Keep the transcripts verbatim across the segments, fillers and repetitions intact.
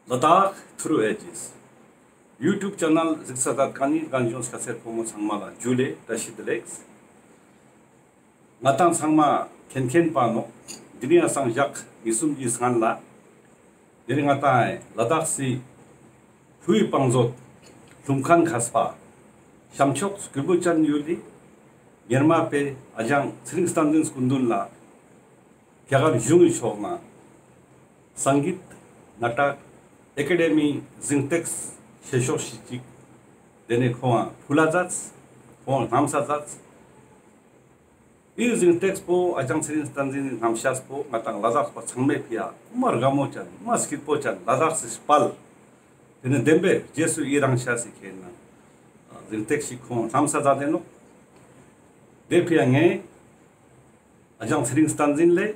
ལ་དྭགས་ཐུརུ་ཨེ་ཇིས་ཡུ་ཊུབ་ཆེ་ནལ་གཟིགས་ས་ཛད་ཁན་ནི་རྒན་གཞོན་སྐྱ་སེར་ཕོ་མོ་ཚང་མ་ལ་ཇུ་ལེ་བཀྲ་ཤིས་བདེ་ལེགས། ང་དང་ཚང་མ་མཁྱེན་མཁྱེན་པ་ནོག། དེ་རིང་ཡང་སང་ཞག་ཉི་གསུམ་གྱི་སྔན་ལ། དེ་རིང་ང་དང་ལ་དྭགས་སི་ལྷོའི་བང་མཛོད་ལྷུམ་ཁན་མཁས་པ་ཤམ་ཕྱོགས་སྐྱོར་བུ་ཅན་ཡུལ་ལི་ཉེར་མ་པའི་ཨ་ཞང་ཚེ་རིང་བསྟན་འཛིན་སྐུ་མདུན་ལ་རྒྱ་གར་གཞུང་གི་ཕྱོགས་ནེ་སང་གིད་ནཱ་ཊག་ཨེ་ཀ་ཌེ་མི་གཟེངས་བསྟོད་ཆེ་ཤོས་ཤིག་ཅིག་དེ་ནེ་ཁོང་ཕུལ་ལ་ཛདས། ཁོང་ལྷམ་ས་ཛདས། འི་གཟེངས་བསྟོད་པོ་ཨ་ཞང་ཚེ་རིང་བསྟན་འཛིན་ནི་ལྷམ་ཤས་པོ་ང་དང་ལ་དྭགས་པ་ཚང་མའི་ཕིའ་མ་དགའ་མོ་ཅན་མ་སྐྱིད་པོ་ཅན་ལ་དྭགས་སི་དཔལ། དེ་ནེ་བདེན་པའི་རྗེས་སུ་ཡི་རང་ཤས་སི་ཁེ་ན་གཟེངས་བསྟོད་ཞིག་ཁོང་ལྷམ་ས་ཛད་དེ་ནོག། དེ་ཕིའ་ངའེ་ཨ་ཞང་ཚེ་རིང་བསྟན་འཛིན་ལེ་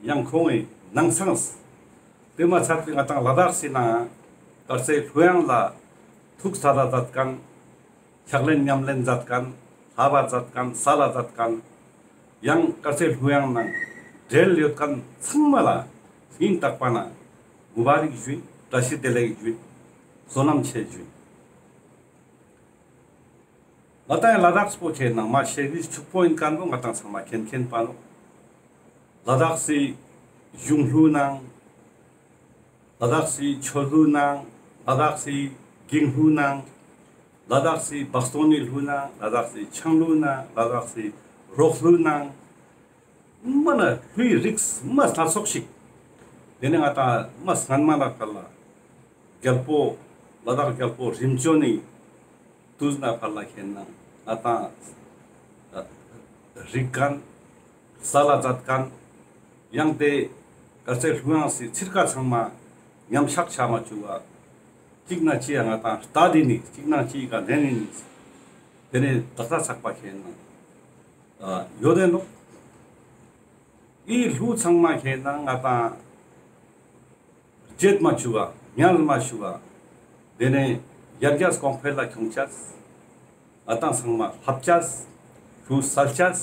ཡང་ཁོང་ངི་ནང་སང་དེ་མ་ཚད་པའི་ང་དང་ལ་དྭགས་སི་ནང་དཀར་ཟས་ལྷོད་ཡངས་ལ་ཐུགས་ས་ལ་ཛད་ཁན་ཕྱག་ལེན་ཉམས་ལེན་ཛད་ཁན་ལྷབ་བ་ཛད་ཁན་ས་ལ་ཛད་ཁན་ཡང་དཀར་ཟས་ལྷོད་ཡངས་ནང་འབྲེལ་ཡོད་ཁན་ཚང་མ་ལ་སྙིང་ཐག་པ་ནེ་མུ་བ་རིག་ཞུ་ཡིན། བཀྲ་ཤིས་བདེ་ལེགས་ཞུ་ཡིན། བསོད་ནམས་ཆེ་ཞུ་ཡིན། ང་དང་ལ་དྭགས་པོ་ཁེ་ན་མ་ཤེས་རིག་ཕྱུག་པོ་ཨིན་ཁན་བོ་ང་དང་ཚང་མ་མཁྱེན་མཁྱེན་པ་ནོག། ལ་དྭགས་སི་གཞུང་ལུགས་ནང་ལ་དྭགས་སི་ཆོས་ལུགས་ནང་ལ་དྭགས་སི་གིང་ལུགས་ནང་ལ་དྭགས་སི་བག་སྟོན་ནི་ལུགས་ནང་ལ་དྭགས་སི་ཆང་ལུགས་ནང་ལ་དྭགས་སི་རོགས་ལུགས་ནང་མ་ན་ལྷུའི་རིགས་མ་སྣ་ཚོགས་ཤིག། དེ་ནེ་ང་དང་མ་སྔན་མ་ལ་ཁ་ལ་རྒྱལ་པོ་ལ་དྭགས་རྒྱལ་པོ་རིམ་བྱོན་ནི་དུས་ནེ་ཕར་ལ་ཁེ་ན་ང་དང་རིག་ཁན་ས་ལ་ཛད་ཁན་ཡང་དེ་དཀར་ཟས་ལྷོད་ཡངས་སི་ཚིར་ཀ་ཚང་མ་ཉམས་ཆག་ཆ་མ་ཅུག་ག་ཅིག་ནེ་ཅིག་ཡ་ང་དང་ལྟ་དེ་ནི་ཅིག་ནེ་ཅིག་ག་ལེན་ནི་ནི་དེ་ནེ་ཏག་ཏག་ཚག་པ་ཁེ་ན་ཡོད་དེ་ནོག། འི་ལྷུ་ཚང་མ་ཁེ་ན་ང་དང་བརྗེད་མ་ཅུག་ག་ཉར་མ་ཅུག་ག་དེ་ནེ་ཡར་རྒྱས་གོང་འཕེལ་ལ་ཁྱོང་ཅས། ང་དང་ཚང་མ་ལྷབ་ཅས། ལྷུ་སལ་ཅས།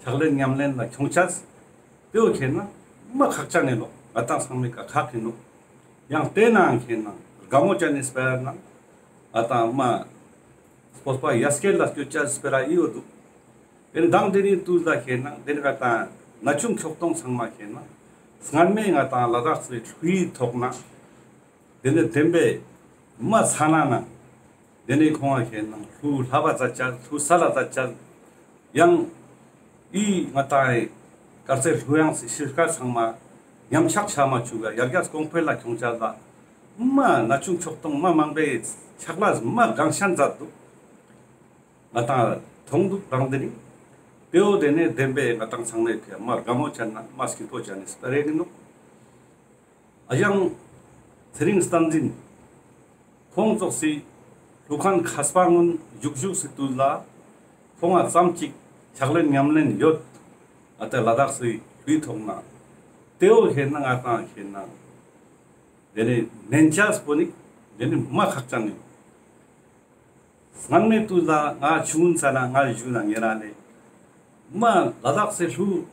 ཕྱག་ལེན་ཉམས་ལེན་ལ་ཁྱོང་ཅས། དེ་བོ་ཁེ་ན་མ་ཁག་ཅན་ཨིན་ནོག། ང་དང་ཚང་མའི་ཀ་ཁག་ཨིན་ནོག། ཡང་དེ་ནང་ཁེ་ན་དགའ་མོ་ཅན་ནི་སྤེ་ར་ན་ང་དང་མ་སྤོས་པ་ཡ་སྐྱེད་ལ་སྐྱོད་ཅས་སྤེ་ར་འི་བོ་དུག། དེ་ནེ་མདང་དེ་རིང་དུས་ལ་ཁེ་ན་དེ་ནེ་ང་དང་ན་ཆུང་ཁྱོག་ཐོང་ཚང་མ་ཁེ་ན་སྔན་མེ་ང་དང་ལ་དྭགས་སི་ལྷུའི་ཐོག་ན་དེ་ནེ་བདེན་པའི་མ་ཚ་ན་ན་དེ་ནེ་ཁོང་ང་ཁེ་ན་ལྷུ་ལྷབ་བ་ཛད་ཅས། ལྷུ་སལ་ལ་ཛད་ཅས། ཡང་འི་ང་དང་དཀར་ཟས་ལྷོད་ཡངས་སི་ཚིར་ཀ་ཚང་མ་ཉམས་ཆག་ཆ་མ་ཅུག་ག་ཡར་རྒྱས་གོང་འཕེལ་ལ་ཁྱོང་ཅས་ལ་མ་ན་ཆུང་ཁྱོག་ཐོང་མ་མང་པོའི་ཕྱག་ལས་མ་གང་ཤན་ཛད་དུག། ང་དང་ཐོང་དུག་དང་དེ་རིང་། དེ་བོ་དེ་ནེ་བདེན་པའི་ང་དང་ཚང་མའི་ཕིའ་མ་དགའ་མོ་ཅན་ན་མ་སྐྱིད་པོ་ཅན་ནི་སྤེ་ར་ཨིན་ནོག། ཨ་ཞང་ཚེ་རིང་བསྟན་འཛིན་ཁོང་ཙོགས་སི་ལྷུ་ཁན་མཁས་པ་གུན་བཞུགས་བཞུགས་སི་དུས་ལ་ཁོང་ང་ཙམ་ཅིག་ཕྱག་ལེན་ཉམས་ལེན་ཡོད། ཨ་ཏེ་ལ་དྭགས་སི་ལྷུའི་ཐོག་ན་དེ་བོ་ཁེ་ན་ང་དང་ཁེ་ན་དེ་ནེ་ནན་ཅས་པོ་ནི་དེ་ནེ་མ་ཁག་ཅན་ནི། སྔན་མེ་དུས་ལ་ང་ཆུང་ངུན་ཙ་ན་ང་ཞུ་ན་ཉེ་རང་ནེ་མ་ལ་དྭགས་སི་ལྷུ་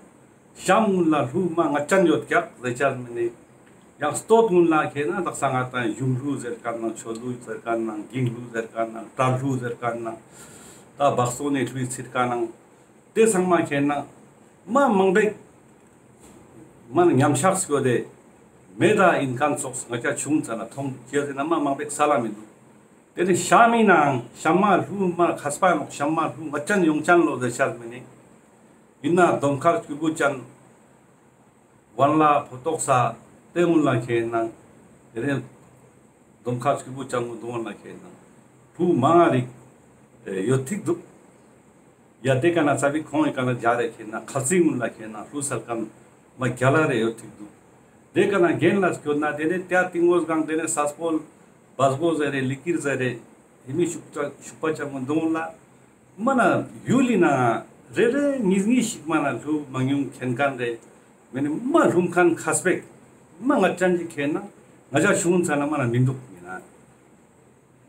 ཤམ་གུན་ལ་ལྷུ་མ་ངད་ཅན་ཡོད་ཀྱག་ཟེར་ཅས་མེ་ནེ། ཡང་སྟོད་གུན་ལ་ཁེ་ན་དག་ས་ང་དང་གཞུང་ལྷུ་ཟེར་ཁན་ནང་ཆོས་ལྷུ་ཟེར་ཁན་ནང་གིང་ལྷུ་ཟེར་ཁན་ནང་བྲག་ལྷུ་ཟེར་ཁན་ནང་ད་བག་སྟོན་ནི་ལྷུའི་ཚིར་ཀ་ནང་དེ་ཚང་མ་ཁེ་ན་མ་མང་པོ་མ་ན་ཉམས་ཆག་སྐྱོད་དེ་མེད་ད་ཨིན་ཁན་ཙོགས་ང་ཅ་ཆུང་ཙ་ན་ཐོང་ཅེས་ཟེར་ན་མ་མང་པོ་སལ་ལ་མི་དུག། དེ་ནེ་ཤམ་མི་ནང་ཤམ་མ་ལྷུ་མ་མཁས་པ་ནོག། ཤམ་མ་ལྷུ་ངད་ཅན་ཡོང་ཅན་ལོ་ཟེར་ཅས་མེ་ནེ། ཨིན་ན་དོམ་མཁར་སྐྱུར་བུ་ཅན་ཝན་ལ་ཕོ་ཏོག་ས་དེ་གུན་ལ་ཁེ་ན་དེ་ནེ་དོམ་མཁར་སྐྱུར་བུ་ཅན་གུན་དོན་ལ་ཁེ་ན་ལྷུ་མང་ང་རིག་ཡོད་ཐིག་དུག། ཡ་དེ་ཀ་ན་ཙ་པིག་ཁོང་ངི་ཀ་ན་ཇ་རེ་ཁེ་ན་ཁ་ཚིག་གུན་ལ་ཁེ་ན་ལྷུ་སལ་ཁན་མ་གྱལ་ལ་རེ་ཡོད་ཐིག་དུག། དེ་ཀ་ན་གྱེན་ལ་སྐྱོད་ན་དེ་ནེ་ཏེ་ཏིང་མོ་སྒང་དེ་ནེ་ས་སྤོལ་བ་སྒོ་ཟེར་རེ་ལི་ཀིར་ཟེར་རེ་ཧེ་མི་ཤུག་པ་ཤུག་པ་ཅན་གུན་དོན་ལ་མ་ན་ཡུལ་ལི་ནང་རེ་རེ་ཉིས་ཉིས་ཤིག་མ་ན་ལྷུ་མང་ཉུང་མཁྱེན་ཁན་རེ་མེ་ནེ་མ་ལྷུམ་ཁན་མཁས་པེག་མ་ངད་ཅན་ཅིག་ཁེ་ན་ང་ཅ་ཆུང་ཙ་ན་མ་ན་མི་དུག་ཨིན་ན།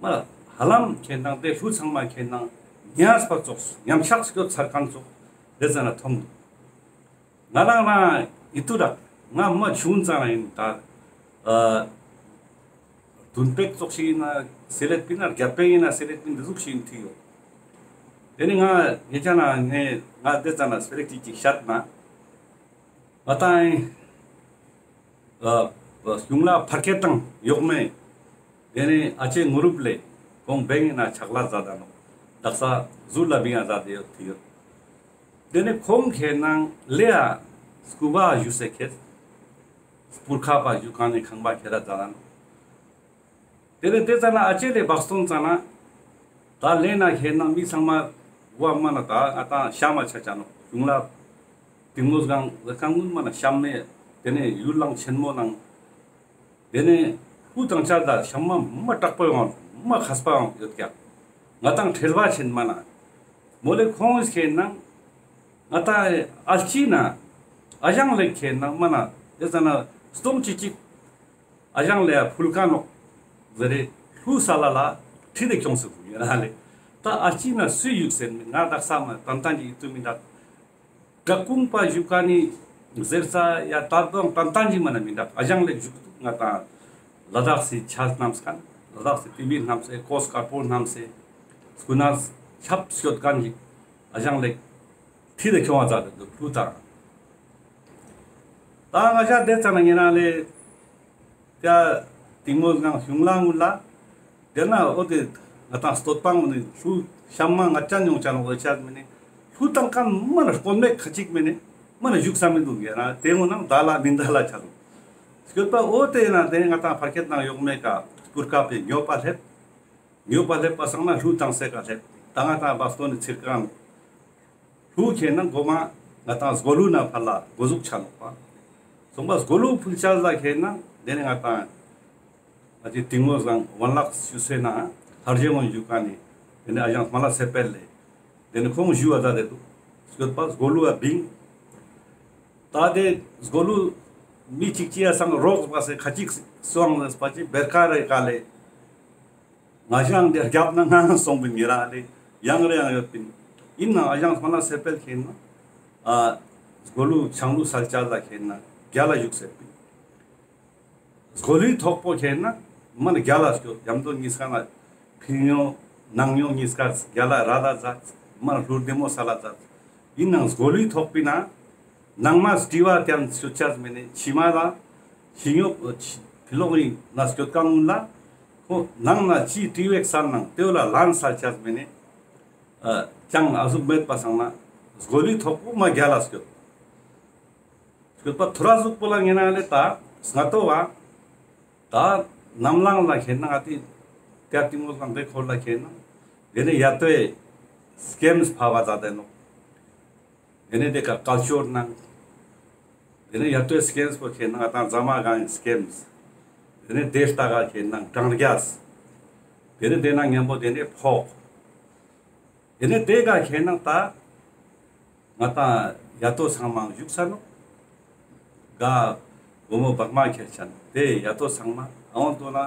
མ་ཧ་ལམ་ཁེ་ན་དེ་ལྷུ་ཚང་མ་ཁེ་ན་ཉམས་པ་ཙོགས་ཉམས་ཆག་སྐྱོད་ཚར་ཁན་ཙོགས་དེ་ཙ་ན་ཐོང་དུག། ང་རང་རང་ཨིད་ཏུ་རག་ང་མ་ཆུང་ཙ་ན་ཨིན་ད། ཨ་ བདུན་པེག་ཙོགས་ཤིག་ཡིན་ན་སེ་ལེད་པིན་ན་བརྒྱ་པེག་ཡིན་ན་སེ་ལེད་པིན་འདི་ཟུག་ཤིག་ཡིན་ཐིག་ཡོད། དེ་ནི་ང་ངེད་ཅག་ན་ངས་ང་དེ་ཙ་ན་སྤེ་ར་ཅིག་ཅིག་བཤད་ན། ང་ཏང་ཨ་གཞུང་ལ་ཕར་ཁེ་དང་ཡོག་མེ། དེ་ནི་ཨ་ཅེ་ངུ་རུབ་ལེ་ཁོང་བེང་ཡིན་ན་ཆག་ལ་ཛད་ད་ནོག། དག་ས་ཟུར་ལ་བིང་ང་ཛད་དེ་ཡོད་ཐིག་ཡོད། དེ་ནི་ཁོང་ཁེ་ནང་ལེ་ཡ་སྐུ་པ་ཞུ་སེ་ཁེ་སྤུར་ཁ་པ་ཞུ་ཁན་ནི་ཁང་པ་ཁེ་ར་ཛད་ད་ནོག། དེ་ནས་དེ་ཙ་ན་ཨ་ཅེ་ལེ་བག་སྟོན་ཙ་ན། ད་ལེ་ན་ཁེ་ནང་མི་ཚང་མ་བ་མ་ན་ད་ང་ཏང་ཤ་མ་ཆ་ཆ་ནོག། གཞུང་ལ་གཏིང་མོ་སྒང་ལ་ཁང་ངུན་མ་ན་ཤམ་མེ། དེ་ནས་ཡུལ་ལང་ཆེན་མོ་ནང་། དེ་ནས་ཧུ་དང་ཆ་ད་ཤམ་མ་མ་དྲག་པོ་ཡོང་མ་ཁས་པ་ཡོང་ཡོད་ཀྱག། ང་ཏང་ཁྲེལ་བ་ཆེན་མ་ན། མོ་ལེ་ཁོང་ཁེ་ནང་ང་ཏང་ཨལ་ཅི་ན་ཨ་ཞང་ལེ་ཁེ་ནང་མ་ན་དེ་ཙ་ན་སྟོང་ཅི་ཅིག། ཨ་ཞང་ལེ་ཡ་ཕུལ་ཁན་ནོག་ཟེར་རེ་ལྷུ་ས་ལ་ལ་ཁྲིད་དེ་ཁྱོངས་སུ་ཡོད་ན་ལེ། ད་ཨ་ཅི་ན་སུས་ཡུག་ཟེར་མི་ང་དག་ས་མ་ཏན་ཏན་གྱི་ཡིད་དུ་མི་འདུག། བྲག་ཁུང་པ་ཞུ་ཁན་ནི་ཟེར་ས་ཡ་ད་དོང་ཏན་ཏན་གྱི་མ་ན་མི་འདུག། ཨ་ཞང་ལེ་ཞུགས་འདུག། ང་ཏང་ལ་དྭགས་སི་ཆ་སྣམས་ཁན་ལ་དྭགས་སི་ཏི་བི་སྣམས་སེ་ཀོས་དཀར་པོ་སྣམས་སེ་སྐུ་ན་ཆབ་སྐྱོད་ཁན་གྱི་ཨ་ཞང་ལེ་ཁྲིད་དེ་ཁྱོང་བ་ཙ་དེ་འདུག་ལྷུ་དང་། ད་ང་ཞ་དེ་ཙ་ན་ཉེ་རང་ལེ། ཏ་གཏིང་མོ་སྒང་གཞུང་ལ་ངུ་ལ། དེ་ན་འོ་དེ་ང་ཏང་སྟོད་པ་ངུ་ནི་ལྷུ་ཤམ་མ་ང་ཅན་ཡོང་ཅན་འོ་ཆ་མེ་ནི། ལྷུ་དང་ཀན་མ་ན་སྐོན་མེད་ཁ་ཅིག་མེ་ནི་མ་ན་བཞུགས་ས་མི་འདུག་ཡ་ར་དེ་ངུ་ནང་ད་ལ་མིན་ད་ལ་ཆ་འདུག། སྐྱོད་པ་འོ་དེ་ན་དེ་ང་ཏང་ཕར་ཁེ་ནང་ཡོག་མེ་ཀ་སྤུར་ཀ་པེ་ཉོ་པ་སླེབས། ཉོ་པ་སླེབས་པ་སང་ན་ལྷུ་དང་སེ་ཀ་སླེབས། ད་ང་ཏང་བག་སྟོན་ནི་ཚིར་ཀ་ནོག། ལྷུ་ཁེ་ན་གོ་མ་ང་ཏང་སྒོ་ལུ་ན་ཕར་ལ་གོ་ཟུག་ཆ་ནོག་པ། སོང་པ་སྒོ་ལུ་ཕུལ་ཆ་ལ་ཁེ་ན་དེ་ནི་ང་ཏང་ང་ཏི་གཏིང་མོ་སྒང་ཝན་ལག་ཞུ་སེ་ན་ལྷར་བཞེངས་ངོ་ཞུ་ཁན་ནི་དེ་ནི་ཨ་ཞང་མ་ལ་སེ་པེལ་ལེ། དེ་ནི་ཁོང་ཞུ་བ་ད་དེ་འདུག། སྐྱོད་པ་སྒོ་ལུ་བ་བིང་། ད་དེ་སྒོ་ལུ་མི་གཅིག་གཅིག་ཡ་སང་རོགས་པ་སེ་ཁ་ཅིག་སོང་ལེ་སྤ་ཅིག་བེར་ཀ་རེ་ཀ་ལེ། ང་ཞང་དེ་རྒྱབ་ན་ང་སོང་པིན་ཉེ་རང་ལེ། ཡང་རེ་ཡང་ཡོད་པིན། ཡིན་ནའང་ཨ་ཞང་སྨ་ན་སེ་པེལ་ཁེ་ན། ཨ་སྒོ་ལུ་ཆང་ལུ་སལ་ཅ་ལ་ཁེ་ན་རྒྱ་ལ་བཞུགས་སེ་པིན། སྒོ་ལུའི་ཐོག་པོ་ཁེ་ན་མ་ན་རྒྱ་ལ་སྐྱོད། ཡམ་དོ་ཉིས་ཀ་ན་ཕི་ཉོ་ནང་ཉོ་ཉིས་ཀ་རྒྱ་ལ་ར་ལ་ཛད། མ་ན་ལྷུར་བདེ་མོ་སལ་ཛད། ཡིན་ནའང་སྒོ་ལུའི་ཐོག་པིན་ན། ནང་མ་སྤྲི་བ་ཏེན་སྐྱོད་ཆ་མེ་ནི་ཕྱི་མ་ལ་ཕྱི་ཉོ་ཕྱི་ཕི་ལོག་ཡིན་ན་སྐྱོད་ཀ་ངུན་ལ་ཁོ་ནང་ན་ཅི་སྤྲི་བེག་སལ་ནང་ཏེ་བོ་ལ་ལན་སལ་ཆ་མེ་ནི་ཨ་ཅང་ཨ་ཟུག་མེད་པ་སང་ན་སྒོ་ལུའི་ཐོག་པོ་མ་རྒྱ་ལ་སྐྱོད། སྐྱོད་པ་ཐོ་ར་ཟུག་པོ་ལ་ངེ་ན་ལེ་ད་སྔ་ཏོ་བ་ད་ནམ་ལངས་ལ་ཁེ་ན་ང་ཏི་ཏེ་གཏིང་མོ་སྒང་དེ་ཁོར་ལ་ཁེ་ན་དེ་ནི་ཡ་ཏོའི་སྐེམས་ཕ་བ་ཛད་དེ་ནོག། དེ་ནས་དེ་ཀ་ཀལ་ཅོར་ནང་། དེ་ནས་ཡ་ཏོའི་སྐེམས་པོ་ཁེ་ན་ང་ཏང་ཛ་མ་གང་སྐེམས། དེ་ནས་དེ་ལྟ་ག་ཁེ་ན་གྲང་རྒྱས། དེ་ནས་དེ་ན་ཉམ་པོ་དེ་ནས་ཕོག། དེ་ནས་དེ་ག་ཁེ་ན་ད་ང་ཏང་ཡ་ཏོ་ཚང་མ་བཞུགས་ས་ནོག། ག་བུ་མོ་བག་མ་ཁྱེར་ཆ་ནོག། དེ་ཡ་ཏོ་ཚང་མ་ཨ་འོང་དོ་ན་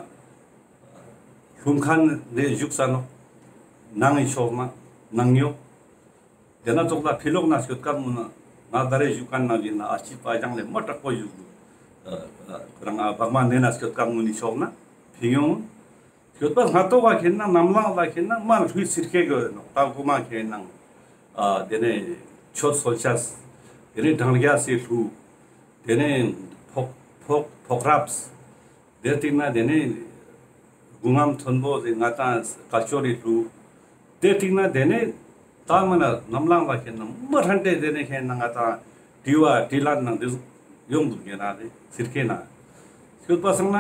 ལྷུམ་ཁན་ནེ་བཞུགས་ས་ནོག། ནང་ངི་ཕྱོགས་ན་ནང་ཉོ། དེ་ན་ཙོགས་ལ་ཕི་ལོག་ན་སྐྱོད་ཀ་ངུན་ན་ང་ད་རེ་བཞུགས་ཁན་ནང་བཞིན་ན་ཨ་ཅི་པ་ཞང་ལེ་མ་དྲག་པོ་བཞུགས་འདུག། ཨ་ཨ་ཁོ་རང་ཨ་བག་མ་ནེ་ན་སྐྱོད་ཀ་ངུན་ནི་ཕྱོགས་ན་ཕི་ཡོང་། སྐྱོད་པ་སྔ་ཏོག་ག་ཁེ་ན་ནམ་ལངས་ལ་ཁེ་ན་མ་ལྷུའི་ཚིར་ཁེ་གོ་ནོག། ད་གོ་མ་ཁེ་ན་ཨ་དེ་ནས་མཆོད་གསོལ་ཆས། དེ་ནས་གྲང་རྒྱས་སི་ལྷུ། དེ་ནས་ཕོག་ཕོག་ཕོག་རབས། དེ་སྟིང་ན་དེ་ནས་སྒོ་ངམ་མཐོན་པོ་ཟེར་ང་ཏང་ཀལ་ཅོར་རི་ལྷུ། དེ་སྟིང་ན་དེ་ནས་ད་མ་ན་ནམ་ལངས་ལ་ཁེ་ན་མ་ཧྲན་ཏེ་དེ་ནས་ཁེ་ན་ང་ཏང་དྲི་བ་དྲི་ལན་ནང་དེ་ཟུག་ཡོང་འདུག་ཉེ་ན་དེ་ཚིར་ཁེ་ན། སྐྱོད་པ་སང་ན་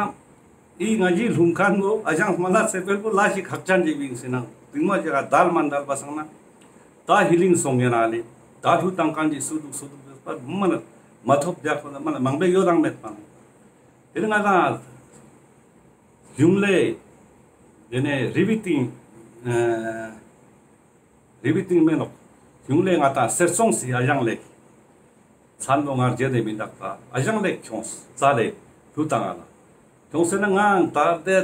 ཨི་ང་ཞི་ལྷུམ་ཁན་བོ་ཨ་ཞང་སྨ་ན་སེ་པེལ་བོ་ལ་ཞིག་ཁག་ཅན་ཅིག་བིང་སེ་ན་དེང་མ་ཅིག་ག་དལ་མ་དལ་པ་སང་ན་ད་ཧི་ལིང་སོང་ཉེ་ན་ལེ། ད་ལྷུ་དང་ཀན་ཅིག་སུ་འདུག་སུ་འདུག་པ་མ་ན་མ་ཐོབ་རྒྱ་ཁོ་ན་མ་ན་མང་པོ་ཡོད་དང་མེད་པ། དེ་ནི་ང་ཏང་གཞུང་ལས་དེ་ནས་རི་བི་ཏིང་ཨ་རི་བི་ཏིང་མེ་ནོག། གཞུང་ལས་ང་ཏང་གསེར་སྲུང་སི་ཨ་ཞང་ལེ། མཚན་པོ་ང་རྗེད་དེ་མི་འདུག་པ་ཨ་ཞང་ལེ་ཁྱོངས་ཙ་ལེ་ལྷུ་དང་ཨ་ལ། ཁྱོངས་སེ་ན་ང་ད་དེ་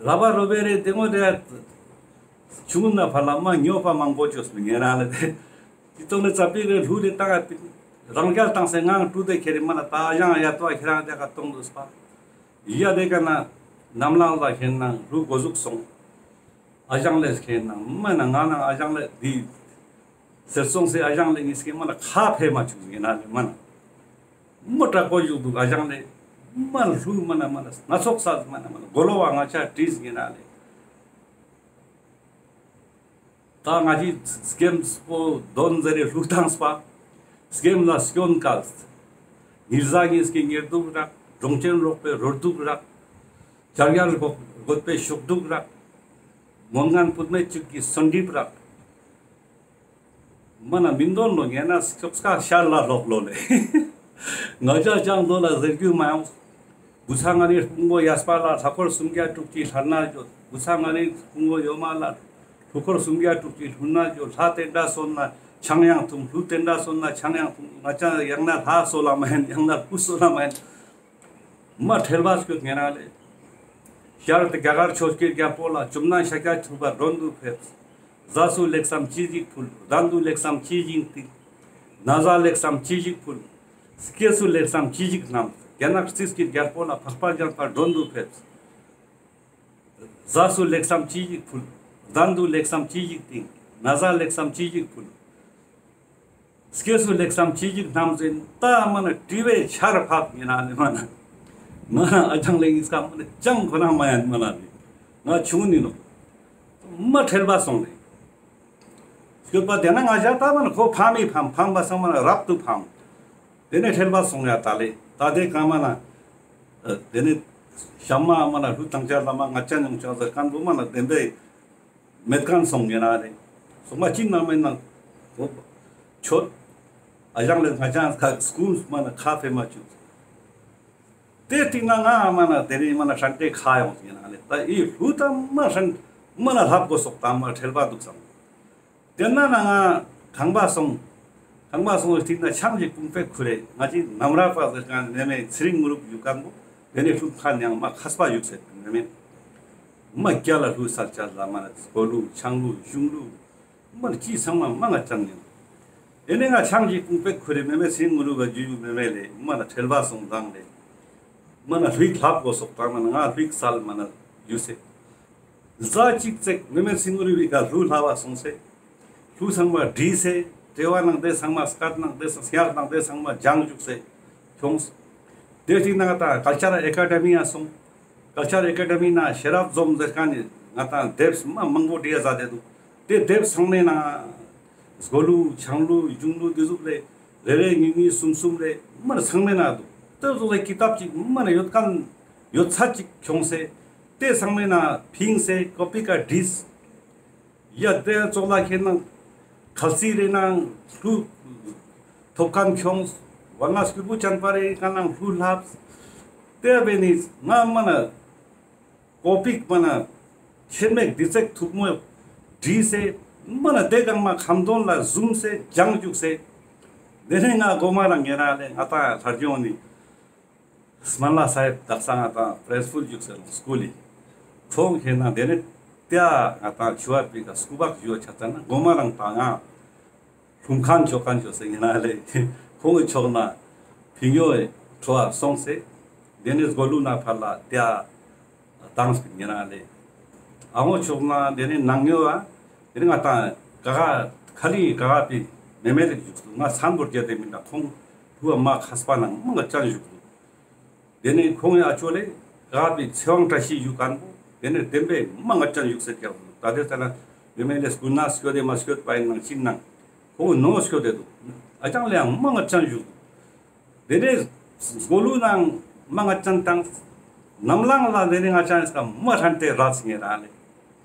ར་བ་རོ་བེ་རེ་དེ་མོ་རེ་ཆུང་ངུན་ན་ཕར་ལ་མ་ཉོ་པ་མང་པོ་ཅོས་མི་ཉེ་རང་ལེ་དེ། ཅི་ཏོང་ནེ་ཙ་པིག་རེ་ལྷུ་རེ་ཏང་ཨ་པི་རང་རྒྱལ་ཏང་སེ་ངང་ཀྲུ་དེ་ཁེ་རེ་མ་ན་ད་ཡང་ཡ་ཏོ་ཁེ་རང་དེ་ཀ་ཏོང་དུས་པ། ཡ་དེ་ཀ་ན་ ནམ་ལངས་ལ་ཁེན་ན་ལུ་གོ་ཟུག་སོང་། ཨ་ཞང་ལེ་ཁེན་ན་མ་ན་ང་ན་ཨ་ཞང་ལེ་དི་ཟེར་སོང་སེ་ཨ་ཞང་ལེ་ཉིས་ཀེ་མ་ན་ཁ་ཕེ་མ་ཆུག་ཡིན་ན་ལེ་མ་ན། མོ་དྲག་པོ་ཞུགས་འདུག་ཨ་ཞང་ལེ། མ་ལུ་མ་ན་མ་ན་སྣ་ཚོགས་ས་མ་ན་མ་ན་གོ་ལོ་བ་ང་ཆ་བྲིས་ཡིན་ན་ལེ། ད་ང་ཅི་སྐེམས་པོ་དོན་ཟེར་རེ་ལུག་དང་སྤ། སྐེམས་ལ་སྐྱོན་བཀལ། ཉིར་ཟ་ཉིས་ཀེ་ཉེར་དུག་རག། གྲོང་ཁྱེར་ལོག་པའི་རོ་དུག་རག། བྱ་རྒྱལ་རྒོད་པའི་ཤོག་དུག་རག། མོན་ངན་བུད་མེད་ཅིག་གི་སོན་གྲིབ་རག། མ་ན་མིན་དོན་ལོ་ངེ་ན་སྐྱོགས་ཀ་ཤར་ལ་ལོག་ལོ་ལེ། ང་ཅག་ཅང་ལོ་ལ་ཟེར་རྒྱུ་མ་ཡོང་། བུ་ཚ་ང་ནི་སྤུང་པོ་ཡས་པ་ལ་ལྷ་འཁོར་སུམ་བརྒྱ་དྲུག་ཅུའི་ལྷར་ན་བརྗོད། བུ་ཚ་ང་ནི་སྤུང་པོ་ཡོ་མ་ལ་ལྷུ་འཁོར་སུམ་བརྒྱ་དྲུག་ཅུའི་ལྷུར་ན་བརྗོད། ལྷ་དེ་འདྲ་སོན་ན་ཆང་ཡང་འཐུང་། ལྷུ་དེ་འདྲ་སོན་ན་ཆང་ཡང་འཐུང་། ང་ཅག་ཡང་ན་ལྷ་སོ་ལ་མ་ཡིན། ཡང་ན་ལྷུ་སོ་ལ་མ་ཡིན། མ་ཁྲེལ་བ་སྐྱོད་ངེ་རང་ལེ། ཤར་ཏེ་རྒྱ་གར་ཆོས་ཀྱི་རྒྱལ་པོ་ལ། བཅོམ་ལྡན་ཤཱཀྱ་ཐུབ་པ་མགྲོན་དུ་ཕེབས། ཟས་སུ་ལེགས་སམ་ཅི་ཞིག་ཕུལ། གདན་དུ་ལེགས་སམ་ཅི་ཞིག་བཏིང་། ན་བཟའ་ལེགས་སམ་ཅི་ཞིག་ཕུལ། སྐྱེས་སུ་ལེགས་སམ་ཅི་ཞིག་བསྣམས། རྒྱ་ནག་རྩིས་ཀྱི་རྒྱལ་པོ་ལ། འཕགས་པ་འཇམ་དཔལ་མགྲོན་དུ་ཕེབས། ཟས་སུ་ལེགས་སམ་ཅི་ཞིག་ཕུལ། གདན་དུ་ལེགས་སམ་ཅི་ཞིག་བཏིང་། ན་བཟའ་ལེགས་སམ་ཅི་ཞིག་ཕུལ། སྐྱེས་སུ་ལེགས་སམ་ཅི་ཞིག་བསྣམས་ཟིན། ད་མ་ན་དྲི་བའི་ཆར་ཕབ་ཡིན་ན་ལེ་མ་ན། ང་ཨ་ཅང་ལེ་ཡིན་ས་མ་ན་ཅང་ཁོ་ན་མ་ཡན་མ་ན་ལེ། ང་ཆུང་ནི་ནོ། མ་ཁྲེལ་བ་སོང་ལེ། སྐྱོད་པ་དེ་ན་ང་ཞག་ད་མ་ན་ཁོ་ཕམ་མི་ཕམ་ཕམ་པ་སང་མ་ན་རབ་ཏུ་ཕམ། དེ་ནས་ཁྲེལ་བ་སོང་ཡ་ད་ལེ། ད་དེ་གང་མ་ན། ཨ་དེ་ནས་ཤམ་མ་མ་ན་ལྷུ་དང་ཆ་ལ་མ་ང་ཅན་ཡོང་ཆ་ཟེར་ཁན་བོ་མ་ན་བདེན་པའི་མེད་ཁན་སོང་ཡིན་ན་རེ། སོང་མ་ཅིག་ནང་མེད་ན་ཆོད། ཨ་ཞང་ལེ་ང་ཅན་ཁ་སྐུམ་མ་ན་ཁ་ཕེ་མ་བཅུག། དེ་སྟིང་ན་ང་མ་ན་དེ་རིང་མ་ན་ཧྲན་ཏེ་ཁ་ཡོང་ཡིན་ན་ལེ། ད་ཨི་ལྷུ་ད་མ་ཧྲན་མ་ན་ལྷབ་གོ་སོག་ད་མ་ཁྲེལ་བ་འདུག་སམ། དེ་ན་ན་ང་ཁང་པ་སོང་། ཁང་པ་སོང་སྟིང་ན་ཆང་ཞིག་ཕུང་པེ་ཁུ་རེ། ང་ཅི་ནམ་ར་པ་ཟེར་ཁན་མེ་མེ་ཚེ་རིང་ངུ་རུབ་ཡུ་ཁན་བོ། དེ་ནས་ལྷུ་ཁ་ནང་མ་ཁས་པ་ཡུག་སེ་མེ་མེ། མ་སྐྱ་ལ་ལྷུ་སལ་ཆ་ལ་མ་ན་སྒོ་ལུ་ཆང་ལུ་གཞུང་ལུ། མ་ན་ཅི་ཚང་མ་མ་ང་ཅན་ཡིན། དེ་ནས་ང་ཆང་ཞིག་ཕུང་པེ་ཁུ་རེ་མེ་མེ་ཚེ་རིང་ངུ་རུབ་ཡུ་མེ་མེ་ལེ། མ་ན་ཁྲེལ་བ་སོང་དང་ལེ། མ་ན་ལྷུག་ལྷབ་གོ་སོག་དང་མ་ན་ང་ལྷུག་སལ་མ་ན་ཡུ་སེ། ཟླ་གཅིག་ཙེག་མེ་མེ་ཚེ་རིང་ངུ་རུབ་བི་ཀ་ལྷུ་ལྷབ་བ་སོང་སེ། ལྷུ་ཚང་མ་བྲིས་སེ། དྲེ་བ་ནང་དེ་ཚང་མ་སྐད་ནང་དེ་སང་སྙག་ནང་དེ་ཚང་མ་ལྗང་བཅུག་སེ། ཁྱོངས། དེ་སྟིང་ན་ང་ད་ཀལ་ཅར་ཨེ་ཀ་ཌེ་མི་ཡ་སོང་། ཀལ་ཅར་ཨེ་ཀ་ཌེ་མི་ན་ཤེས་རབ་འཛོམས་ཟེར་ཁན་ནི་ང་ད་དེབས་མ་མང་པོ་བྲིས་ཡ་ཟ་དེ་འདུག། དེ་དེབས་ཚང་མའི་ནང་སྒོ་ལུ་ཆང་ལུ་གཞུང་ལུ་དེ་ཟུག་ལེ། རེ་རེ་གཉིས་གཉིས་གསུམ་གསུམ་ལེ་མ་ན་ཚང་མའི་ནང་འདུག། དེ་ཟུག་ལེ་ཀི་ཏབ་ཅིག་མ་ན་ཡོད་ཁན་ཡོད་ཚད་ཅིག་ཁྱོངས་སེ། དེ་ཚང་མའི་ནང་ཕིངས་སེ་ཀོ་པི་ཀ་བྲིས། ཡ་དེ་ཙོགས་ལ་ཁེན་ན་ཁལ་སི་རེ་ན་ལྷུ་ཐོབ་ཁན་ཁྱོངས། བ་ང་སྐུ་བུ་ཅན་པ་རེ་ཀ་ནང་ལྷུ་ལྷབ། དེ་བེ་ནི་ང་མ་ན་ཀོ་པིག་མ་ན་ཆེན་མེག་དི་ཙེག་ཐུག་མོ་བྲིས་སེ་མ་ན་དེ་གང་མ་ཁ་འདོན་ལ་ཟུམ་སེ་ལྗང་བཅུག་སེ། དེ་ནས་ང་གོ་མ་རང་ངེ་ར་ལེ་ང་ད་ལྷར་ཇོ་ནི་སྨན་བླ་ས་ཧེབ་དག་ས་ང་ད་པྲེན་སི་པལ་བཅུག་སེ་སྐུལ་ལི། ཁོང་ཁེན་ན་དེ་ནས་ཏེ་ང་ད་ཆུ་བ་པི་ཀ་སྐུ་བག་ཞུ་ཆ་ཙ་ན་གོ་མ་རང་ད་ང་ལྷུམ་ཁན་ཆོ་ཁན་ཆོ་སེ་ཡིན་ན་ལེ། ཁོང་གི་ཕྱོགས་ན་ཕི་ཉོ་ཁྲོ་བ་སོང་སེ། དེ་ནས་སྒོ་ལུག་ན་ཕར་ལ་ཏེ་དང་སྤིན་ཡིན་ན་ལེ། ཨ་ངོ་ཕྱོགས་ན་དེ་ནས་ནང་ཉོ་བ། དེ་ནས་ང་ད་ག་ག་ཁ་ལི་ག་ག་པི་མེ་མེ་ལེགས་བཞུགས་སུ་ང་སན་བོར་རྒྱ་དེ་མིན་ད་ཁོང་ཕུ་བ་མ་ཁས་པ་ནང་མ་ང་ཅན་བཞུགས་སུ། དེ་ནས་ཁོང་ཡ་ཨ་ཅོ་ལེ་ག་པི་ཚེ་དབང་བཀྲ་ཤིས་ཡུ་ཁན་བོ། དེ་ནས་བདེན་པའི་མ་ང་ཅན་བཞུགས་སེ་ཀྱང་ད་དེ་ཙ་ན་མེ་མེ་ལེ་སྐུ་ན་སྐྱོད་དེ་མ་སྐྱོད་པ་ཡིན་ནང་ཅིག་ནང་ཁོང་ནོ་སྐྱོད་དེ་འདུག། ཨ་ཅང་ལེ་ཡང་མ་ང་ཅན་བཞུགས་འདུག། དེ་ནས་སྒོ་ལུག་ནང་མ་ང་ཅན་དང་ནམ་ལངས་ལ་དེ་ནས་ང་ཅན་སྐ་མ་ཧྲན་ཏེ་ར་སི་ངེ་ར་ལེ།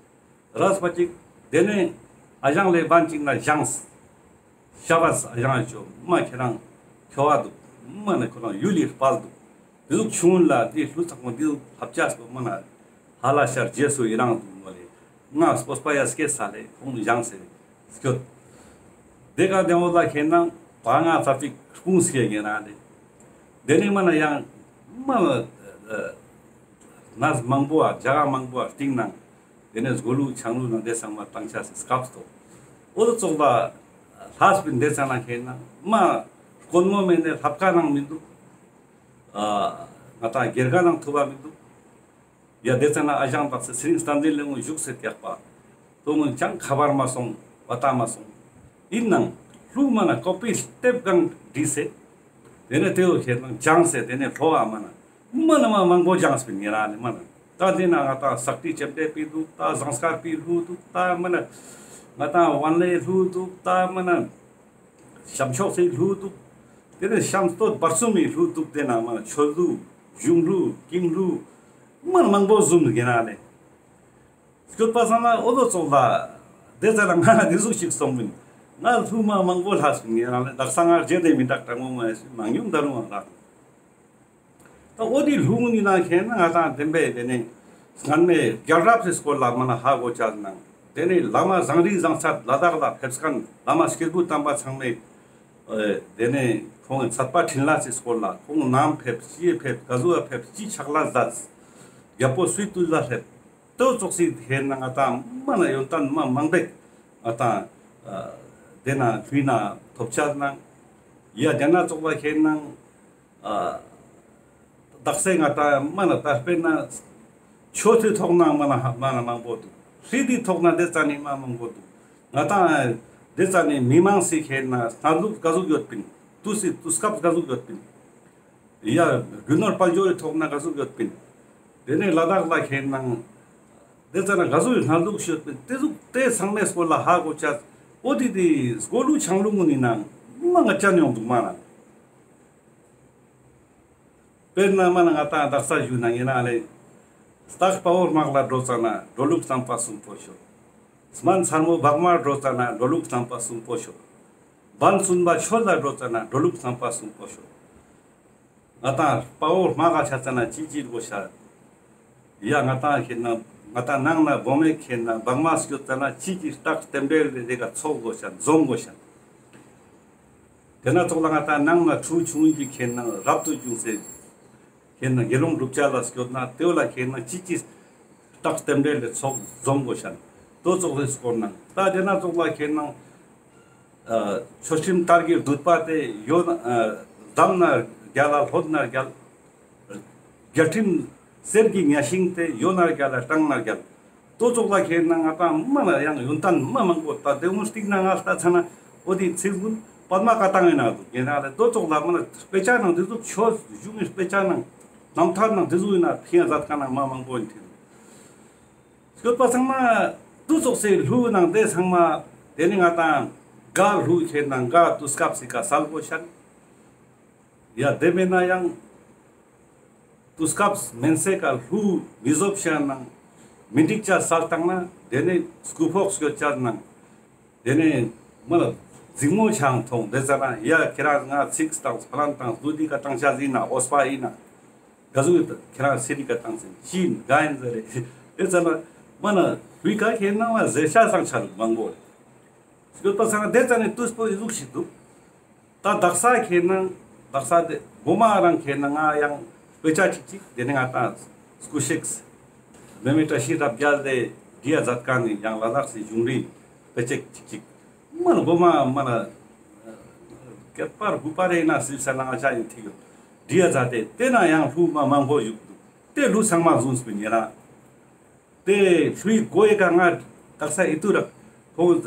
རས་པ་ཅིག། དེ་ནས་ཨ་ཞང་ལེ་བན་ཅིག་ན་བཞེངས། ཤ་བ་ས་ཨ་ཞང་ཨ་ཅོ་མ་ཁྱེ་རང་ཁྱོ་བ་འདུག། མ་ནི་ཁོ་རང་ཡུལ་ལི་དཔལ་འདུག། དེ་ཟུག་ཆུང་ལ་དེ་ལྷུ་ཚག་མོ་དེ་ལྷབ་ཅས་པོ་མ་ན་ཧ་ལ་ཤར་རྗེས་སུ་ཡི་རང་འདུག་མོ་ལེ། ང་སྤོས་པ་ཡ་སྐྱེས་ས་ལེ་ཁོང་བཞེངས་སེ་སྐྱོད། དེ་ག་དེ་འོ་ལ་ཁེ་ན་བ་ང་ཚ་ཕིག་སྤུངས་སྐྱེ་ངེ་ན་ལེ། དེ་ནས་མ་ན་ཡང་མ་ན་ནས་མང་པོ་ཨ་རྒྱ་ག་མང་པོ་ཨ་སྟིང་ནང་། དེ་ནས་སྒོ་ལུག་ཆང་ལུག་ནང་དེ་ཚང་མ་བཏང་ཆ་སི་སྐབས་ཏོ། འོ་དོ་ཙོགས་ལ་ལྷ་སྤིན་དེ་ཚང་ན་ཁེ་ན་མ་དཀོན་མོ་མེད་ནས་ལྷབ་ཀ་ནང་མི་འདུག། ཨ་ང་ད་སྒེར་ག་ནང་ཐུབ་པ་མི་འདུག། ཡ་དེ་ཙ་ན་ཨ་ཞང་བདག་སེ་ཚེ་རིང་བསྟན་འཛིན་ལེ་ངོ་བཞུགས་སེ་ཏེག་པ། དོ་མོ་ཅང་ཁ་བར་མ་སོང་བ་ཏ་མ་སོང་། ཨིན་ནང་ལྷུ་མ་ན་ཀོ་པི་ལྟེབ་གང་བྲིས་སེ། དེ་ནས་དེའོ་ཁྱེད་ནང་སྦྱངས་སེ་དེ་ནས་ལྷོ་བ་མ་ན་མ་ན་མ་མང་པོ་སྦྱངས་པིན་ཉེ་རང་ལེ་མ་ན། ད་དེ་ན་ང་ཏང་སག་ཏི་ཅེམ་ཏེ་པི་འདུག་ད་ཟངས་དཀར་པི་ལྷུ་འདུག་ད་མ་ན་ང་ཏང་ཝན་ལེ་ལྷུ་འདུག་ད་མ་ན་ཤམ་ཕྱོགས་སི་ལྷུ་འདུག་དེ་ནས་ཤམ་སྟོད་བར་གསུམ་མི་ལྷུ་འདུག་དེ་ན་མ་ན་ཆོས་ལྷུ་གཞུང་ལྷུ་ཀིང་ལྷུ་མ་ན་མང་པོ་ཟུམ་ཉེ་རང་ལེ། སྐྱོད་པ་སང་ན་འོ་དོ་ཙོགས་ལ། དེ་ཙ་ན་ང་དེ་ཟུག་ཞིག་སོང་མིན། ང་ལྷུ་མ་མང་པོ་ལྷག་སོང་ངེ་རང་ལ་དག་ས་ང་རྗེས་དེ་མི་དག་དྲང་མོ་མ་ཡ་སུ་མང་ཉུང་ད་རུང་ང་རག་ད་འོ་དེ་ལྷུ་ངུ་ནི་ན་ཁྱེད་ན་ང་དང་བདེན་པའི་དེ་ནས་སྔན་མའི་རྒྱལ་རབས་སི་སྐོར་ལ་མ་ན་ཧ་གོ་ཅག་ནང་། དེ་ནས་བླ་མ་བཟང་རིག་བཟང་ཚད་ལ་དྭགས་ལ་ཕེབས་མཁན་བླ་མ་སྐྱེས་བུ་དམ་པ་ཚང་མས། དེ་ནས་ཁོང་གི་ཚད་པ་འཕྲིན་ལས་སི་སྐོར་ལ་ཁོང་ནམ་ཕེབས་ཅི་ཕེབས་ག་ཟུག་ཕེབས་ཅི་ཕྱག་ལས་མཛད། རྒྱལ་པོ་སུའི་དུས་ལ་ཕེབས། དོ་ཙོགས་སི་ཁྱེད་ན་ང་ཏང་མ་ན་ཡོན་ཏན་མ་མང་པོ་ང་ཏང་དེ་ན་ལྷུ་ན་ཐོབ་ཆ་ནང་། ཡ་དེ་ན་ཙོགས་ལ་ཁྱེད་ནང་དག་ས་ང་ཏང་མ་ན་ད་དཔེར་ན་ཆོས་སི་ཐོག་ན་མ་ན་མ་ན་མང་པོ་འདུག་ལྷུ་དི་ཐོག་ན་དེ་ཙ་ནི་མ་མང་པོ་འདུག་ང་ཏང་དེ་ཙ་ནི་མི་མང་སི་ཁྱེད་ན་སྣ་ལུག་ག་ཟུག་ཡོད་པིན། དུས་སི་དུས་སྐབས་ག་ཟུག་ཡོད་པིན། ཡ་རྒྱུ་ནོར་དཔལ་འབྱོར་རི་ཐོག་ན་ག་ཟུག་ཡོད་པིན། དེ་ནས་ལ་དྭགས་ལ་ཁྱེད་ནང་དེ་ཙ་ན་ག་ཟུག་ཡོད་སྣ་ལུག་ཤོད་པིན་དེ་ཟུག་དེ་ཚང་མའི་སྐོར་ལ་ཧ་གོ་ཅག་འོ་དེ་དེ་སྒོ་ལུག་ཆང་ལུག་ངུ་ནི་ནང་མ་ང་ཅན་ཡོང་འདུག་མ་ན། དཔེར་ན་མ་ན་ང་ཏང་དག་ས་ཞུ་ན་ངེ་ན་ལེ། སྟག་དཔའ་བོ་དམག་ལ་འགྲོ་ཙ་ན་འགྲོ་ལུགས་བསམ་པ་གསུམ་པོ་ཤོད། སྨན་ཚ་མོ་བག་མར་འགྲོ་ཙ་ན་འགྲོ་ལུགས་བསམ་པ་གསུམ་པོ་ཤོད། བན་བཙུན་པ་ཆོས་ལ་འགྲོ་ཙ་ན་འགྲོ་ལུགས་བསམ་པ་གསུམ་པོ་ཤོད། ང་ཏང་དཔའ་བོ་དམག་ག་ཆ་ཙ་ན་ཅི་ཅི་དགོས་ཤ། ཡ་ང་ཏང་ཁྱེད་ན་ང་ཏང་ནང་ན་བོ་མེ་ཁྱེད་ན་བག་མ་སྐྱོད་ཙ་ན་ཅི་ཅི་སྟག་རྟེན་འབྲེལ་ལས་དེ་ག་ཚོགས་དགོས་ཤ་འཛོམས་དགོས་ཤ། དེ་ན་ཙོགས་ལ་ང་ཏང་ནང་ན་ཁྲུ་ཆུང་ངུན་གྱི་ཁྱེད་ན་རབ་ཏུ་བྱུང་སེ། ཁྱེད་ན་དགེ་སློང་བསྒྲུབ་བྱ་ལ་སྐྱོད་ན་དེ་བོ་ལ་ཁྱེད་ན་ཅི་ཅི་སྟག་རྟེན་འབྲེལ་ལས་ཚོགས་འཛོམས་དགོས་ཤ། དོ་ཙོགས་ལས་སྐོར་ན་ད་དེ་ན་ཙོགས་ལ་ཁྱེད་ན། ཆོས་ཁྲིམས་ལྟར་གྱི་སྡུད་པ་དེ་ཡོད་ན་འདམ་ན་རྒྱལ་ལ་ལྷོད་ན་རྒྱལ། རྒྱལ་ཁྲིམས་གསེར་གྱི་གཉའ་ཤིང་དེ་ཡོད་ན་རྒྱལ་ལ་སྤྲང་ན་རྒྱལ། དོ་ཙོགས་ལ་ཁྱེད་ན་ང་ཏང་མ་ན་ཡང་ཡོན་ཏན་མ་མང་པོ་ད་དེ་འུན་སྟིག་ན་ང་ལྟ་ཚ་ན་འོ་དེ་ཚིག་འུན་པད་མ་བཀའ་ཐང་ཡིན་ན་འདུག་ཡིན་ན་ལེ་དོ་ཙོགས་ལ་མ་ན་དཔེ་ཆ་ནང་དེ་ཟུག་ཆོས་གཞུང་གི་དཔེ་ཆ་ནང་རྣམ་ཐར་ནང་དེ་ཟུག་ཡིན་ན་ཕིང་ཡ་མཛད་མཁན་ནང་མ་མང་པོ་ཡིན་ཐིག་སྐྱོད་པ་ཚང་མ་དུ་ཙོགས་སེ་ལྷུ་ནང་དེ་ཚང་མ་དེ་ནི་ང་ཏང་ག་ལྷུ་ཁྱེད་ན་ག་དུས་སྐབས་སི་ཀ་སལ་དགོས་ཤ། ཡ་དེ་མེད་ན་ཡང་དུས་སྐབས་མེན་སེ་ཀ་ལྷུ་མི་བཟོབ་ཤ་ནང་མི་འགྲིག་ཅ་སལ་བཏང་ན་དེ་ནི་སྐུ་ཕོག་སྐྱོད་ཅ་ནང་དེ་ནི་མ་ལ་འཛིང་མོ་ཆང་ཐོང་དེ་ཙ་ན་ཡ་ཁྱེད་རང་ང་ཚིག་དང་ཕ་ལན་དང་ལྷུ་དི་ཀ་བཏང་ཤ་ཟིན་ན་འོས་པ་ཡིན་ན། ག་ཟུག་ཡོད་ཁྱེད་རང་སེ་རི་ཀ་བཏང་ཟིན་ཅི་ཡིན་ག་ཡིན་ཟེར་རེ། དེ་ཙ་ན་མ་ན་ལྷུའི་ཀ་ཁྱེད་ནང་ལ་ཟེར་ཤ་སང་ཆ་རུ་མང་པོ་རེད། སྐྱོད་པ་སང་དེ་ཙ་ནི་དུས་པོ་ཡི་ཟུག་ཞིག་འདུག་ད་དག་ས་ཁྱེད་ནང་དག་ས་དེ་གོ་མ་རང་ཁྱེད་ནང་ང་ཡང་དཔེ་ཆ་ཅིག་ཅིག་དེ་ནི་ང་ཏང་སྐུ་གཤེགས་མེ་མེ་བཀྲ་ཤིས་རབ་རྒྱས་དེ་འབྲི་ཡ་མཛད་མཁན་ནི་ཡང་ལ་དྭགས་སི་གཞུང་རིང་དཔེ་ཆ་ཅིག་ཅིག་མ་ན་གོ་མ་མ་ན་བརྒྱད་པར་དགུ་པར་ཡིན་ན་སིལ་ས་ན་ང་ཅག་ཡིན་ཐིག་ཡོད་འབྲི་ཡ་མཛད་དེ་དེ་ན་ཡང་ལྷུ་མ་མང་པོ་བཞུགས་འདུག་དེ་ལྷུ་ཚང་མ་བཟུང་སྤིན་ཡིན་ན། དེ་ལྷུའི་སྒོ་ཡི་ཀ་ང་དག་ས་ཨི་ཏུ་རག་ཁོང་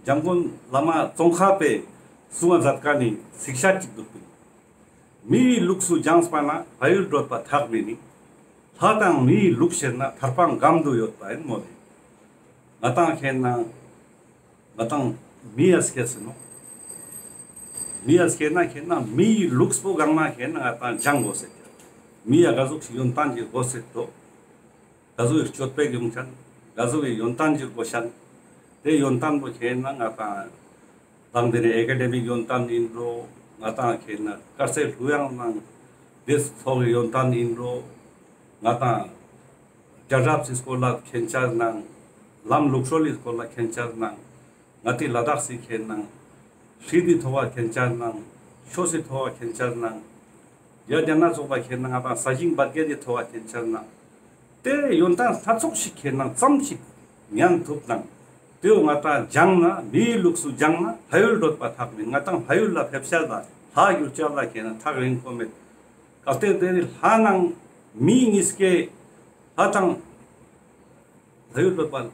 འཇམ་མགོན་བླ་མ་ཙོང་ཁ་པས་གསུང་བ་མཛད་མཁན་ནི་ཚིག་ཤད་ཅིག་འདུག་པིན། མི་ཡི་ལུགས་སུ་སྦྱངས་པ་ན་ཕ་ཡུལ་བགྲོད་པ་ཐག་མེད་ནི། ལྷ་དང་མི་ཡི་ལུགས་ཤེར་ན་ཐར་པ་གང་དུ་ཡོད་པ་ཡིན་མོ་ལེ། ང་ཏང་ཁྱེད་ན་ང་ཏང་མི་ཡ་སྐྱེས་སི་ནོ། མི་ཡ་སྐྱེས་ན་ཁྱེད་ན་མི་ཡི་ལུགས་པོ་གང་ན་ཁྱེད་ན་ང་ཏང་སྦྱང་དགོས་ཟེར་གྱི། མི་ཡ་ག་ཟུག་ཞིག་ཡོན་ཏན་གྱི་དགོས་ཟེར་དོ། ག་ཟུག་གི་སྤྱོད་པའི་ཡོང་ཆན། ག་ཟུག་གི་ཡོན་ཏན་གྱི་དགོས་ཆན། དེ་ཡོན་ཏན་པོ་ཁྱེད་ན་ང་ཏང་དང་དེ་ནས་ཨེ་ཀ་ཌེ་མིག་ཡོན་ཏན་ཡིན་རོ། ང་ཏང་ཁྱེད་ན་དཀར་ཟས་ལྷུ་ཡང་ནང་དེ་ཚོགས་ཡོན་ཏན་ཡིན་རོ། ང་ཏང་རྒྱལ་རབས་སི་སྐོར་ལ་མཁྱེན་ཆ་ནང་། ལམ་ལུགས་སྲོལ་ལི་སྐོར་ལ་མཁྱེན་ཆ་ནང་། ང་ཏི་ལ་དྭགས་སི་ཁྱེད་ནང་། ཧྲི་དི་ཐོ་བ་མཁྱེན་ཆ་ནང་། ཆོས་སི་ཐོ་བ་མཁྱེན་ཆ་ནང་། ཡ་རྒྱ་ན་ཚོགས་པ་མཁྱེན་ནང་ང་ཏང་ས་ཞིང་བར་བརྒལ་དི་ཐོ་བ་མཁྱེན་ཆ་ནང་། དེ་ཡོན་ཏན་སྣ་ཚོགས་ཤིག་མཁྱེན་ནང་ཙམ་ཞིག་ཉན་ཐུབ་ནང་། དེའོ་ང་ཏང་སྦྱང་ན་མིའི་ལུགས་སུ་སྦྱང་ན་ཕ་ཡུལ་བགྲོད་པ་ཐག་མེད། ང་ཏང་ཕ་ཡུལ་ལ་ཕེབས་ཤ་ལ་ལྷ་གྱུར་ཅ་ལ་མཁྱེན་ན་ཐག་རིང་པོ་མེད། གལ་ཏེ་དེ་ནི་ལྷ་ནང་མིའི་གཉིས་ཀའི་ ལྷ་དང་། ལྷ་ཡུལ་ལོ་པ།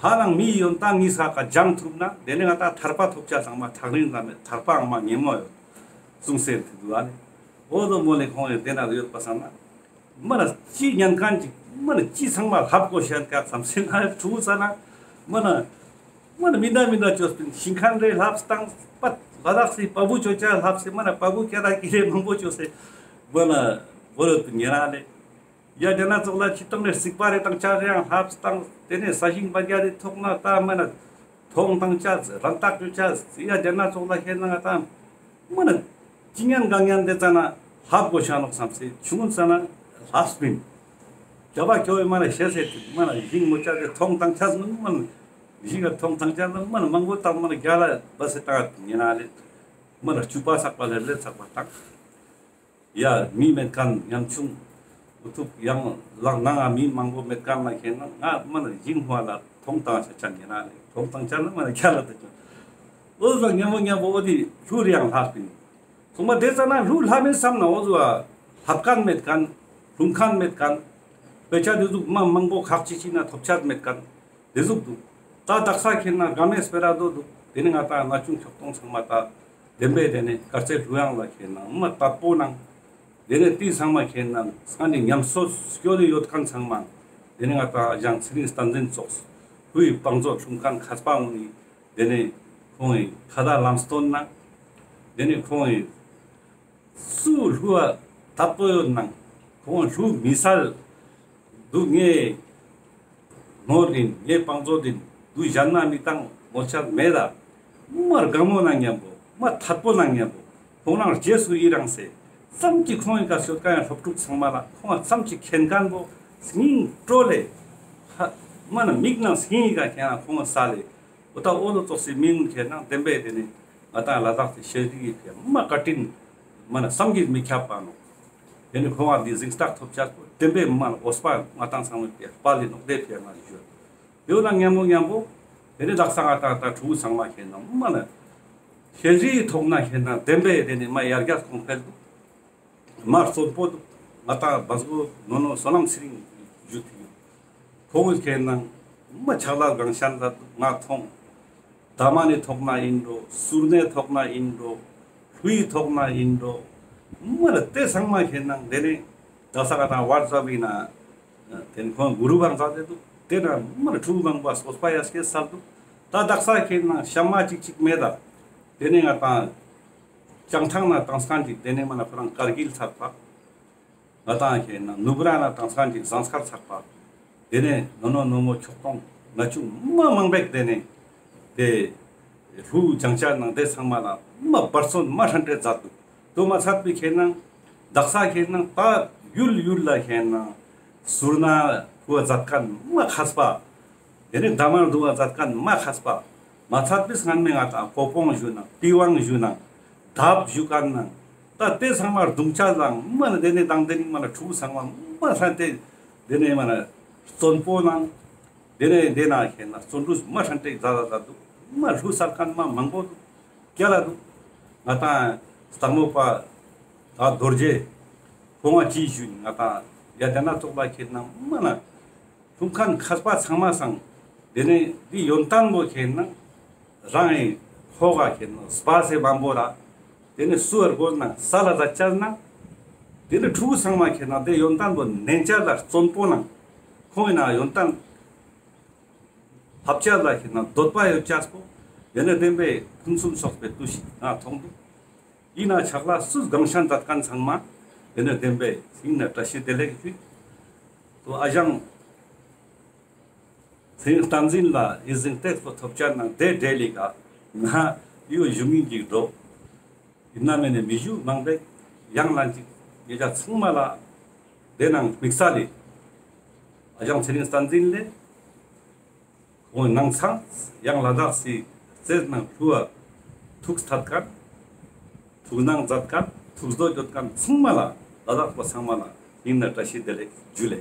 ལྷ་དང་མིའི་ཡོན་ཏན་གཉིས་ཀ་སྦྱང་ཐུབ་ན་དེ་ནས་ང་ཏང་ཐར་པ་ཐོབ་ཆ་ཚང་མ་ཐག་རིང་ལ་མེད། ཐར་པའང་མ་ཉེ་མོ་ཡོད། གསུངས་ཟེར་དེ་འདུག་ཨ་ནི། འོ་དོ་མོ་ལེ་ཁོང་ཡོད་དེ་ན་ཡོད་པ་སང་ན། མ་ན་ཅི་ཉན་མཁན་ཅིག་མ་ན་ཅི་ཚང་མ་ལྷབ་དགོས་ཤེས་ཀ་བསམ་སེ་ང་ཕྲུ་གུ་ས་ན་མ་ན། མ་ན་མི་འདྲ་མི་འདྲ་བཅོས་པིན་ཤིང་མཁན་རེ་ལྷབ་སྟངས་པ་ལ་དྭགས་སི་པ་བུ་ཅོ་ཅ་ལྷབ་སེ་མ་ན་པ་བུ་ཁྱེད་ར་ཀི་རེ་མང་པོ་བཅོས་སེ་མ་ན་བོ་རོ་དུ་ཉེ་ར་ལེ། ཡ་དེ་ན་ཙོགས་ལ་ཁྱི་ཏོང་ནས་སིག་པ་རེ་དང་ཅ་རེའང་ལྷབ་སྟངས་དེ་ནས་ས་ཞིང་པ་རྒྱ་རེ་ཐོག་ན་ད་མ་ན་ཐོང་དང་ཅ་རན་ཏག་ཅོ་ཅ་ཡ་དེ་ན་ཙོགས་ལ་ཁྱེད་ན་ང་ད་མ་ན་ཅི་ཉན་གང་ཉན་དེ་ཙ་ན་ལྷབ་དགོས་ཤ་ནོག་བསམ་སེ་ཆུང་ཙ་ན་ལྷབ་སྤིན། རྒྱ་བ་ཁྱོ་བའི་མ་ན་ཤེས་སེ་མ་ན་ཞིང་མོ་ཅ་དེ་ཐོང་དང་ཅ་མ་ན་ཞིང་ག་ཐོང་དང་ཅ་མ་ན་མང་པོ་དང་མ་ན་རྒྱ་ལ་བ་སེ་ཏང་ཉེ་ན་ལེ་མ་ན་ཅུ་པ་ཚག་པ་ལེ་ལེ་ཚག་པ་དང་། ཡ་མི་མེད་མཁན་ཉམ་ཆུང་། འུ་ཐུག་ཡང་ལག་ནང་ང་མི་མང་པོ་མེད་མཁན་ལ་ཁྱེད་ན་ང་མ་ན་ཞིང་ཧོ་ལ་ཐོང་དང་ཆ་ཆ་ཉེ་ན་ལེ་ཐོང་དང་ཆ་ན་མ་ན་ཁྱ་ལ་དེ་ཆུང་། འོ་ལ་ཉམ་པོ་ཉམ་པོ་འོ་དེ་ལྷུ་རེ་ཡང་ལྷག་པིན། ཚང་མ་དེ་ཙ་ན་ལྷུ་ལྷ་མིན་བསམ་ན་འོ་ཟུ་ལྷབ་མཁན་མེད་མཁན་ལྷུང་མཁན་མེད་མཁན་དཔེ་ཆ་དེ་ཟུག་མ་མང་པོ་ཁག་ཅིག་ཅིག་ན་ཐོབ་ཆ་མེད་མཁན། དེ་ཟུག་འདུག་ད་དག་ས་ཁྱེད་ན་ག་མེ་སྤེ་ར་དོ་འདུག་དེ་ནི་ང་ཏང་ན་ཆུང་ཁྱོག་ཐོང་ཚང་མ་ད་བདེན་པའི་དེ་ནི་དཀར་རྩེ་ལྷུ་ཡང་ལ་ཁྱེད་ན་མ་དད་པོ་ནང་། དེ་ནི་དེ་ཚང་མ་ཁྱེད་ན་སང་ནི་ཉམས་གསོ་སྐྱོད་དེ་ཡོད་མཁན་ཚང་མ། དེ་ནི་ང་ཏང་ཨ་ཞང་ཚེ་རིང་བསྟན་འཛིན་ཙོགས་ལྷུའི་བང་མཛོད་ལྷུང་མཁན་མཁས་པ་འོང་ནི། དེ་ནི་ཁོང་གི་ཁ་ད་ལམ་སྟོན་ན། དེ་ནི་ཁོང་གི་སུ་ལྷུ་བ་དད་པོ་ཡོད་ནང་ཁོང་ལྷུ་མི་སལ། དུ་ངའི་ནོར་ཡིན་ངའི་བང་མཛོད་ཡིན་དུ་གཞན་ན་མི་བཏང་མོལ་ཆ་མེད་ད། མ་དགའ་མོ་ན་མཉམ་པོ་མ་ཐད་པོ་ན་མཉམ་པོ་ཁོང་རང་རྗེས་སུ་ཡི་རང་སེ་ཙམ་གྱི་ཁོང་གི་ཀ་ཤོད་ཀ་ཡང་སློབ་ཕྲུག་ཚང་མ་ལ་ཁོང་ཙམ་གྱི་མཁྱེན་མཁན་པོ་སྙིང་སྤྲོ་ལེ། ཧ་མ་ན་མིག་ནང་སྙིང་གི་ཀ་མཁྱེན་ན་ཁོང་ས་ལེ། འོ་ད་འོ་ལོ་ཙོགས་སི་མི་ངུན་ཁྱེད་ན་བདེན་པའི་དེ་ནི་ང་ཏང་ལ་དྭགས་སི་ཤེས་རིག་གི་ཕི་མ་བཀའ་དྲིན་མ་ན་བསམ་གྱིས་མི་ཁྱབ་པ་ནོག་དེ་ནི་ཁོང་བ་འདི་གཟེངས་རྟགས་ཐོབ་ཆག་པོ་བདེན་པའི་མ་ན་འོས་པ་ང་ཏང་ཚང་མའི་ཕི་དཔལ་ལི་ནོག་དེ་ཕི་ང་ཞུ་ཡོད་ན་མཉམ་པོ་མཉམ་པོ་དེ་ནི་དག་ས་ང་ཏང་ད་ཕྲུ་གུ་ཚང་མ་ཁྱེད་ན་མ་ན་ཤེས་རིག་ཐོག་ན་ཁྱེད་ན་བདེན་པའི་དེ་ནི་མ་ཡར་རྒྱས་གོང་འཕེལ་འདུག་མ་རྩོད་པོ་འདུག་ང་ཏང་བ་སྒོ་ནོ་ནོ་བསོད་ནམས་ཚེ་རིང་ཞུ་ཐིག་ཡོད། ཁོང་གི་ཁྱེད་ན་མ་ཕྱག་ལས་གང་ཤན་ལ་ང་ཐོང་། ད་མ་ནི་ཐོག་ན་ཡིན་འགྲོ་ཟུར་ནས་ཐོག་ན་ཡིན་འགྲོ་ལྷུའི་ཐོག་ན་ཡིན་འགྲོ་མ་ལ་དེ་ཚང་མ་ཁྱེད་ན་དེ་ནི་ད་ས་ག་ན་བར་ཛ་བི་ན་དེ་ནི་ཁོང་གུ་རུ་བང་ཛ་དེ་འདུག་དེ་ན་མ་ལ་ཕྲུ་གུ་མང་པོ་སོས་པ་ཡ་སྐྱེས་སལ་འདུག་ད་དག་ས་ཁྱེད་ན་ཤ་མ་ཅིག་ཅིག་མེད་ད་དེ་ནི་ང་ཏང་བྱང་ཐང་ན་ཏང་སྐན་ཅིག་དེ་ནས་མ་ན་ཁོ་རང་ཀར་གིལ་ཚར་པ། ང་ཏང་ཁྱེད་ན་ནུབ་ར་ན་ཏང་སྐན་ཅིག་ཟངས་དཀར་ཚར་པ། དེ་ནས་ནོ་ནོ་ནོ་མོ་ཁྱོག་ཐོང་ན་ཆུང་མ་མང་པེག་དེ་ནས་དེ་ལྷུ་བྱང་ཆ་ནང་དེ་ཚང་མ་ལ་མ་འབར་སོན་མ་ཧྲན་ཏེ་མཛད་འདུག་དོ་མ་ཚད་པའི་ཁྱེད་ན་དག་ས་ཁྱེད་ན་ད་ཡུལ་ཡུལ་ལ་ཁྱེད་ན་ཟུར་ན་ཁུ་བ་མཛད་མཁན་མ་མཁས་པ། དེ་ནས་འདབ་མ་འདུ་བ་མཛད་མཁན་མ་མཁས་པ། མ་ཚད་པའི་སྔན་མའི་ང་ཏང་ཀོ་པོང་ཞུ་ན་པི་ཝང་ཞུ་ན་དབ་ཞུ་མཁན་ན་ད་དེ་ཚང་མ་རྡུང་ཆ་ལང་མ་ན་དེ་ནས་དང་དེ་ནི་མ་ན་ཕྲུ་གུ་ཚང་མ་མ་ཧྲན་ཏེ་དེ་ནས་མ་ན་བརྩོན་པོ་ནང་དེ་ནས་དེ་ན་ཁྱེད་ན་བརྩོན་འགྲུས་མ་ཧྲན་ཏེ་མཛད་ད་མཛད་འདུག་མ་ལྷུ་སལ་མཁན་མ་མང་པོ་འདུག་སྐྱ་ལ་འདུག་ང་ཏང་སྟག་མོ་པ་ད་རྡོ་རྗེ་ཁོང་ང་ཅི་ཞུ་ནི་ང་ཏང་ཡ་དེ་ན་ཙོགས་ལ་ཁྱེད་ན་མ་ན། ལྷུང་མཁན་མཁས་པ་ཚང་མ་སང་། དེ་ནས་འདི་ཡོན་ཏན་པོ་ཁྱེད་ན། རང་ངི་ཁོག་ག་ཁྱེད་ན་སྤ་སེ་བམ་པོ་ར། དེ་ནས་སུ་བར་དགོས་ན་ས་ལ་ད་བཅར་ན། དེ་ནས་ཕྲུ་གུ་ཚང་མ་ཁྱེད་ན་དེ་ཡོན་ཏན་པོ་ནན་བཅར་ལ་བརྩོན་པོ་ནང་། ཁོང་ངི་ན་ཡོན་ཏན་ལྷབ་བཅར་ལ་ཁྱེད་ན་འདོད་པ་ཡོད་ཅག་པོ། དེ་ནས་བདེན་པའི་ཕུན་སུམ་ཚོགས་པའི་ཏུས་ཤིག་ང་མཐོང་འདུག་ཡིན་ན་ཕྱག་ལས་སུས་གང་ཤན་མཛད་མཁན་ཚང་མ། དེ་ནས་བདེན་པའི་ཡིན་ན་བཀྲ་ཤིས་བདེ་ལེགས་ཞུ། དོ་ཨ་ཞང་ཚེ་རིང་བསྟན་འཛིན་ལ་ཡིད་བཞིན་ཏེག་པོ་ཐོབ་ཆ་ནང་དེ་འབྲེལ་ལི་ཀ་ང་ཡོད་ཞུ་མིན་གྱི་འགྲོ། ཡིན་ན་མེད་ནས་མི་ཞུ་མང་པོ་ཡང་ལན་ཅིག་ཉེ་ཆ་ཚང་མ་ལ་དེ་ནང་དམིགས་བསལ་ལི་ཨ་ཞང་ཚེ་རིང་བསྟན་འཛིན་ལེ། འོ་ནང་ཚང་ཡང་ལ་དྭགས་སི་རྩེ་ནང་ལྷུ་བ་ཐུགས་ཐད་མཁན། ཐུགས་སྣང་མཛད་མཁན། ཐུགས་རྡོ་གཅོད་མཁན་ཚང་མ་ལ་ལ་དྭགས་པ་ཚང་མ་ལ་ཡིན་ན་བཀྲ་ཤིས་བདེ་ལེགས་ཇུ་ལེ།